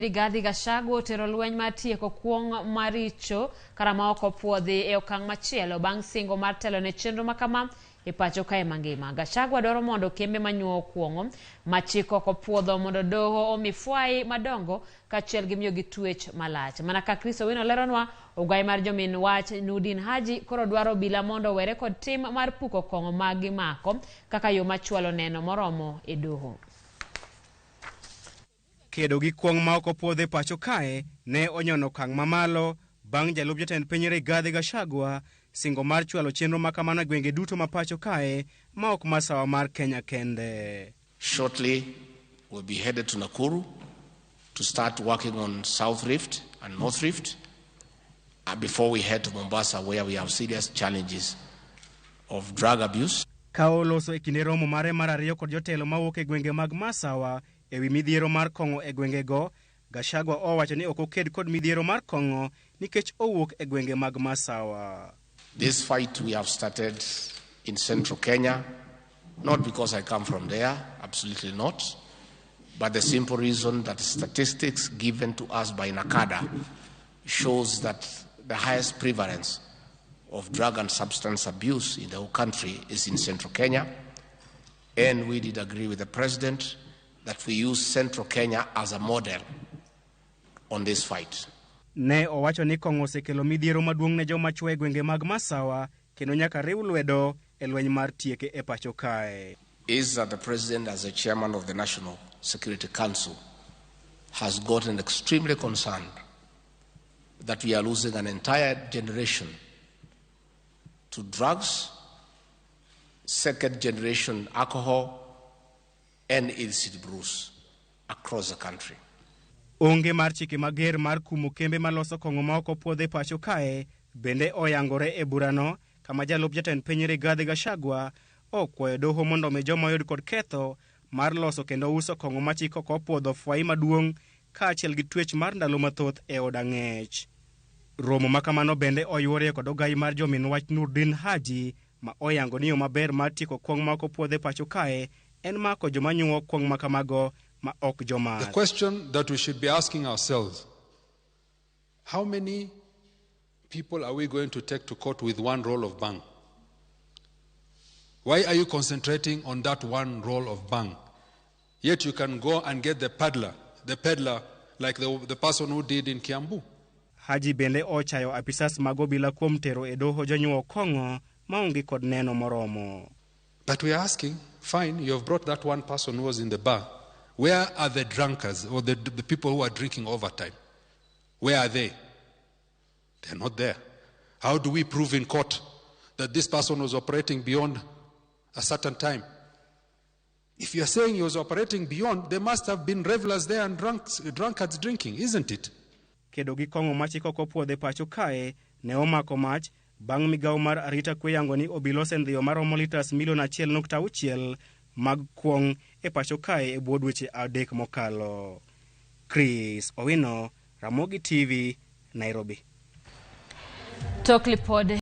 Rigathi Gachagua otero lweny mar tieko kuong' maricho karama ok opuodhi e okang' machielo bang' singo mar telo ne chenro makama e pacho kae mangima. Gachagua dwaro mondo kembe manyuowo kuong'o ma chik ok opuodho mondo doho omi fwai madongo kaachiel gi miyogi twech malach. Mana ka Chris Owino leronwa, ogai mar jomin wach Nurdin Haji koro dwaro obila mondo owere kod tim mar puko kong'o ma gimako kaka yo mar chwalo neno moromo e doho. Kedo gi kuong' ma ok opuodh e pacho kae ne onyono okang' mamalo bang' jalup jatend piny Rigathi Gachagua singo mar chwalo chenro ma kamano e gwenge duto ma pacho kae ma ok masawa mar Kenya kende. Shortly, we'll be headed to Nakuru to start working on South Rift and North Rift before we head to Mombasa, where we have serious challenges of drug abuse. Ka oloso e kinde romo mare mar ariyo kod jotelo mawuok e gwenge mag Masawa e wi midhiero mar kong'o e gwengego, Gachagua owacho ni ok oked kod midhiero mar kong'o nikech owuok e gwenge mag Masawa. This fight we have started in central Kenya, not because I come from there, absolutely not, but the simple reason that statistics given to us by NACADA shows that the highest prevalence of drug and substance abuse in the whole country is in central Kenya. And we did agree with the president that we use central Kenya as a model on this fight. Ne owacho ni kong'o osekelo midhiero maduong' ne joma chwo e gwenge mag Masawa kendo nyaka riw lwedo e lweny mar tieke e pacho kae. Is that the president, as the chairman of the National Security Council, has gotten extremely concerned that we are losing an entire generation to drugs, second generation alcohol, and illicit brews across the country. Onge mar chike mager mar kumo kembe maloso kong'o ma ok opuodh e pacho kae bende oyangore e burano kama jalup jatend piny Rigathi Gachagua okwayo doho mondo omi joma oyud kod ketho mar loso kendo uso kong'o ma chik ok opuodho fwai maduong' kaachiel gi twech mar ndalo mathoth e od ang'ech. Romo ma kamano bende oyuorie kod ogai mar jomin wach Nurdin Haji ma oyango ni yo maber mar tieko kuong' ma ok opuodh e pacho kae en mako joma nyuo kuong' ma kamago ma ok jomath. The question that we should be asking ourselves, how many people are we going to take to court with one roll of bhang? Why are you concentrating on that one roll of bhang? Yet you can go and get the peddler like the person who did in Kiambu. Haji bende ochayo apisas mag obila kuom tero e doho jonyuo kong'o maonge kod neno moromo. But we are asking, fine, you have brought that one person who was in the bar. Where are the drunkards or the people who are drinking overtime? Where are they? They're not there. How do we prove in court that this person was operating beyond a certain time? If you're saying he was operating beyond, there must have been revelers there and drunkards drinking, isn't it? Kedo gi kong'o ma chik ok opuodho e pacho kae ne omako mach bang' migawo mar arita kwe yango ni obila osendhiyo maromo litas milion 1.6 mag kuong' e pacho kae e bwo dweche 3 mokalo. Chris Owino, Ramogi TV, Nairobi. Tok lipode.